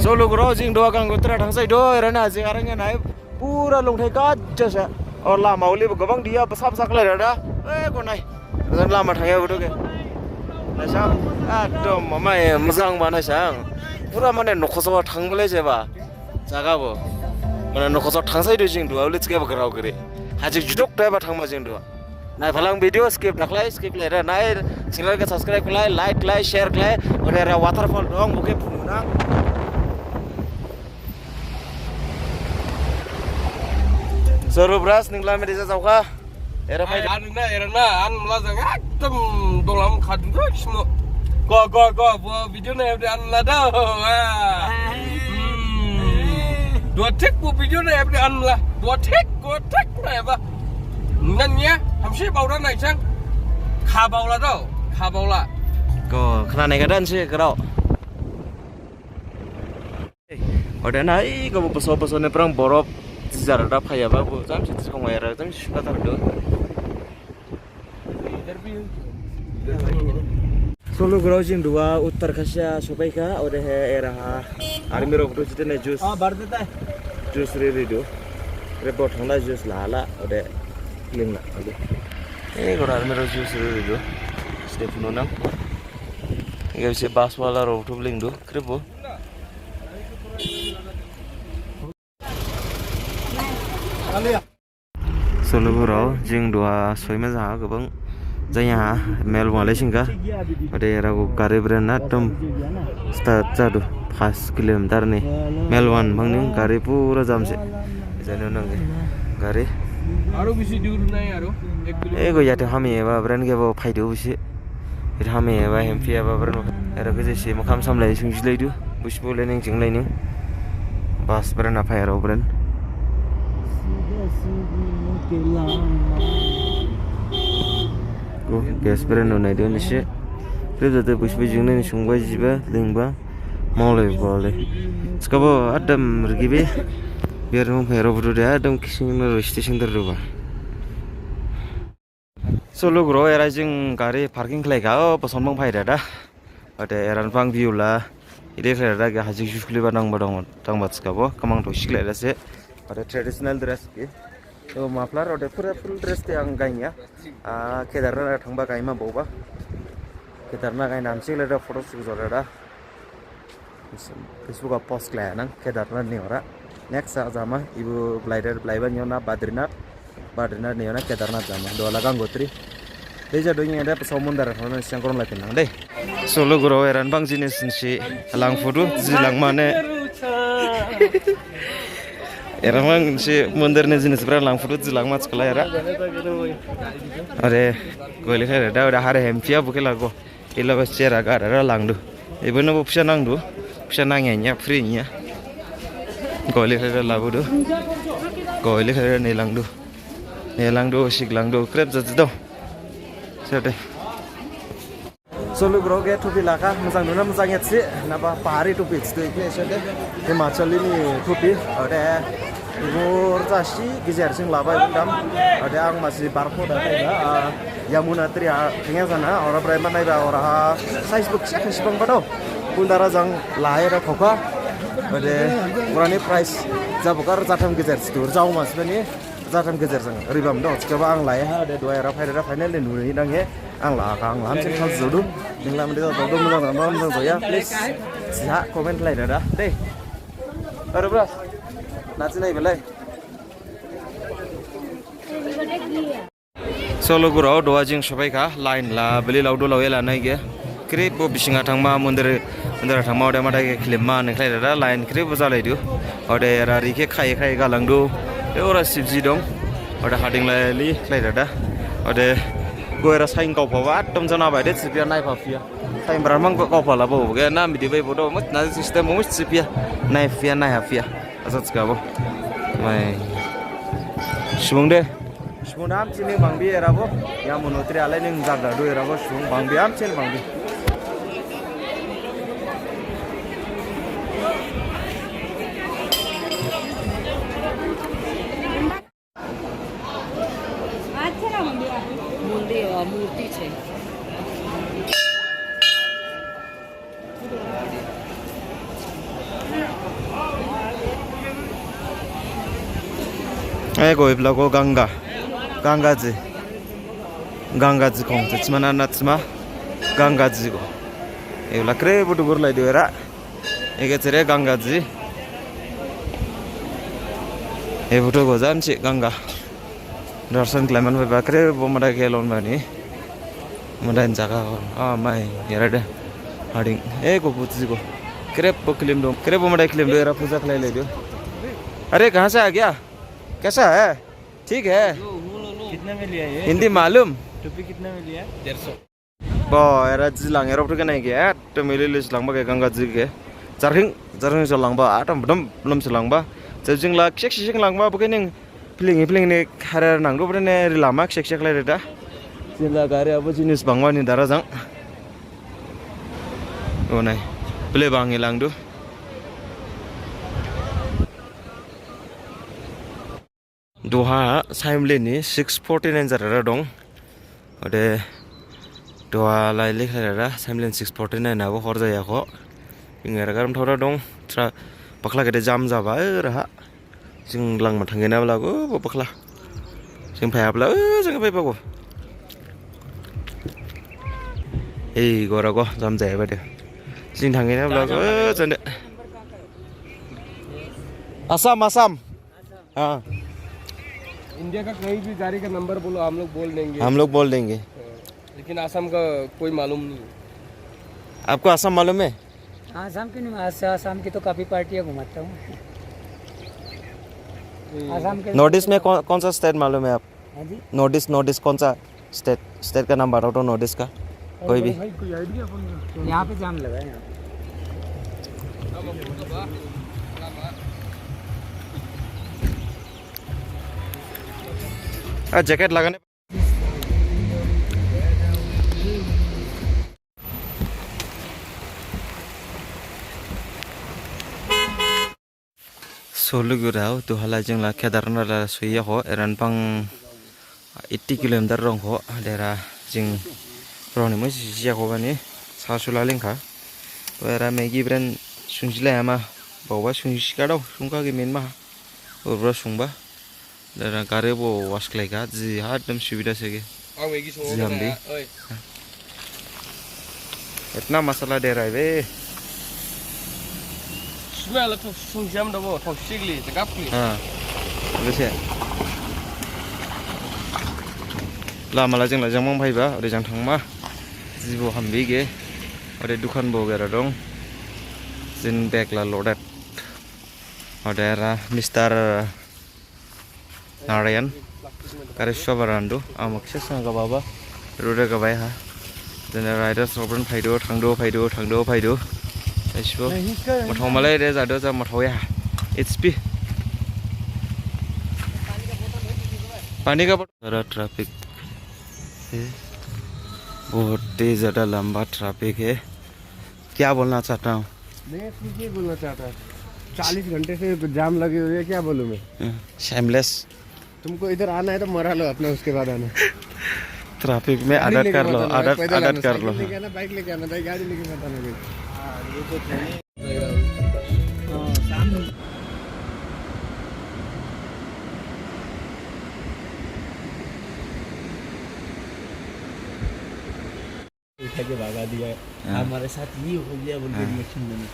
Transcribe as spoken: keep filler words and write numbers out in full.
Solo gro jing duha Gangotri thangsai do, erana jing arang nai pura longthai kajasa. Or lama uli gabang dia besap sak lai dada. Eh, ko nai. Dan lama thangya budu ke. Nasang, aduh, mama e, mojang ba nasang. Pura mane nokhoso thang bole jeba. Jaga bo. Mane nokhoso thangsai do jing duha uli tske ba grao giri. Hajik judok thai ba thangma jing duha. Nai phalang video skip da khlai, skip khlai da nai, channel khe subscribe khlai, like khlai, share khlai, ode era waterfall dong, bo khe phunu nang. Solo bro, ning lam ri jaokha. Era phai. An na, era na, an mla jang ekdom dolam khadu do simo. Go, go, go, bo video na epde an la da. Dua thik bo video na epde an la. Dua thik, dua thik na eba. Nanya, hamsi baura naisang. Kha baula do, kha baula. Ko, khna nai gadan si grao. Ode nai, ko boso boso ne prang borop, jara da phaya ba, bo jam si kong era, jam si suka tar do. Solo gro jing duha Uttarkashi sophaikha, ode he era ha, army rok do jite ne juice. Ah, bar deta hai. Juice ri ri do. Re bo thangla juice la la, ode lingna, ode. E gro army rok juice ri ri do. Step no nang. Ege se bus wala rok do ling do, kre bo. Solo gro, jing duha soima jaha gabang jaya ha, mel wale singka. Ode era go gari bren na tom start jadu, five kilometer ni. Mel wan bang ni gari pura jam se. Jani nang gari. Aro bisi dur nai aro. Ek kilo. E go yate hami eba bren ge bo phaidu bisi. Irhami eba hempi eba bren. Era khe jesi mokham samlai sung jilaidu. Busibo lening jinglaining. Bus bren aphai aro bren. Go, gas bren no naidu nisi. Rib jate busibo jinglaining sungba jiba, lingba. Maulai bole. Skabo adam rigibe. Biar mong phai aro budu de adam kising no station dar duba. Solo gro era jing gari parking khlaikha, o boson bang phai dada. Ode era bang view la. Ide khlai dada ge hajik jus khliba dangba dong, dangba tskabo, kamang to siklai dase. Ode traditional dress ke. O muffler, ode pura full dress te ang gainya. Ah, Kedarnath thangba gaima boba. Kedarnath gaina hamsi khlai da photo shoot jora da. Facebook ha post khlai nang Kedarnath ni ora. Next sa jama ibu blaider blaiba nyona Badrinath. Badrinath ni ora Kedarnath jama. Dola Gangotri. Dei ja doi ni ada pesau mundar hona siang koron lai pinang dei. Solo gro era bang jinis nisi langphudu jilangmane. Era bang nisi mundir ni jinis bra langphudu jilangma chkala era. Are goli khe da ora hare hempia buke lago. Ila bas chair aga ara langdu. Ibu no bupsa nangdu. Bupsa nangya nya free nya. Goli khe labudu. Goli khe ne langdu. Ne langdu, sik langdu, krep jat do. Sede. Solo gro ge thupi lakha, mojang nuna mojang yatsi, naba pahari thupi tsi tu ikle sede. Himachali ni thupi, ode. Ibur jasi gejer sing labai bundam. Ode ang masi barpho da taiba, ah, Yamunotri a thengya jana, ora brai ma naiba, ora ha size bo kisa kisi bang bado. Bundara jang lahai ra khokha. Ode, orani price jabukar jatham gejer situr, jao mas bani jatham gejer jang ribam do. Chikaba ang lahai ha, ode, duha era phai ra final ni nuni nang he. Ang la kha, ang la hamsin khal jodu. Ning la mende jodu, mojang jang, mojang jang joya, please. Siha comment lai dada. Dei. Aro bro. Nachi nai belai. Solo gro, duha jing sophaikha, line la, beli laudu lauya la naige. Khrip bo bisinga thangma, mundir, mundir thangma, ode madai khe khlimma, ne khlai dada, line khrip bo jalaidu. Ode era ri khe khai khai galangdu. E ora sibji dong. Ode hading lai li khlai dada. Ode go era sain kau phawa, ekdom jana bai de, sipia nai pha pia. Sain bra mang kau pha labo, ge na midi bai bodo, mat na system mus sipia. Nai pia, nai ha pia. Asat skabo. Mai. Subung de. Subung ham chini bangbi erabo. Yamunotri alai ning jagda do erabo subung bangbi ham chini bangbi. Mandi, ah, murti chhe. Ego ibla go Ganga. Ganga ji. Ganga ji khong. Chima na na chima. Ganga ji go. Ibla kre budu gur lai duera. Ege chere Ganga ji. E budu go jan si Ganga. Darshan khlaiman phaiba kre bo madai khe lon bani. Madai jaga ko. Ah, mai, yara de. Hading. Eh, ko putsi ko. Kre bo khlim do. Kre bo madai khlim do, era puja khlai lai do. अरे, कहाँ से आ गया? कैसा है? ठीक है? कितने में लिया ये? हिंदी मालूम? टोपी कितने में लिया? डेढ़ सौ। Bo, era jilang, era phutu khe nai khe, ekdom ili ili jilang ba khe Ganga ji khe. Jarhing, jarhing jilang ba, atam budum budum jilang ba. Jeb jing la, ksek ksek jilang ba, bo khe ning pling pling ni khare nang do, bo ne ri lama ksek ksek lai reda. Jing la gari abo jinis bangba ni dara jang. O nai, bele bang ilang do. Duha saimle ni six forty nine jara dong. Ode duha lai lekha jara saimle ni six forty nine abo hor jaya kho. Ing era garam thora dong. Tra bakla gede jam jaba eraha. Jing langma thangena bla go bo bakla. Jing phaya bla, eh, jing phai ba go. Ei, gora go, jam jaya ba de. Jing thangena bla go, eh, jande. Assam, Assam. हाँ। इंडिया का कहीं भी गाड़ी का नंबर बोलो, हम लोग बोल देंगे। हम लोग बोल देंगे। लेकिन आसाम का कोई मालूम नहीं है। आपको आसाम मालूम है? आसाम की नहीं, आस-, आसाम की तो काफ़ी पार्टियाँ घुमाता हूँ। हम्म। आसाम के नॉर्थ ईस्ट में कौन, कौन सा स्टेट मालूम है आप? हाँ जी? नॉर्थ ईस्ट, नॉर्थ ईस्ट कौन सा स्टेट, स्टेट का नाम बताओ तो, नॉर्थ ईस्ट का कोई भी। भाई, कोई आइडिया कौन सा? यहाँ पे जाम लगा है, यहाँ पे। आ, जैकेट लगाने। So lugurao, duha la jing la Kedarnath la soiya kho, eran bang eighty kilometer dong kho, dera jing roni mo sija kho bani, sa sula lingkha. To era Maggi bren sungsi la ama, bawa sungsi ka dao, sungkha ge min ma, ura sungba. Dara gari bo wash khlaikha, ji ha ekdom subida se ge. Ang Maggi sungkha ji hambi. Oi. इतना मसाला दे रहा है बे। Sungkha la thok sungsi ham dabo, thok sikli, tegap kli. Ha. Bese. Lama la jing la jang mang phaiba, ode jang thangma. Ji bo hambi ge. Ode dukan bo gera dong. Jin bag la loaded. Ode era Mister Narayan, kare soba randu, amok se sanga baba, ruda gabai ha. Jene riders sobran phaidu, thangdu, phaidu, thangdu, phaidu. Aisbo, mathau malai re jadu ja mathau ya. H P. पानी का बोतल। सारा ट्रैफिक है, बहुत ही ज़्यादा लंबा ट्रैफिक है। क्या बोलना चाहता हूँ? मैं कुछ नहीं बोलना चाहता। चालीस घंटे से जाम लगे हुए हैं, क्या बोलूँ मैं? हाँ, shameless। तुमको इधर आना है तो मरा लो अपना, उसके बाद आना। ट्रैफिक में गाड़ी आदत लेके कर मत लो, आना भाई, आदत, पैदल आदत आना, कर लो। साइकिल लेके आना, बाइक लेके आना भाई, गाड़ी लेके मत आना भाई। उठा के भगा दिया। हाँ। हमारे साथ ये हो गया बोल के हाँ। रिएक्शन देना।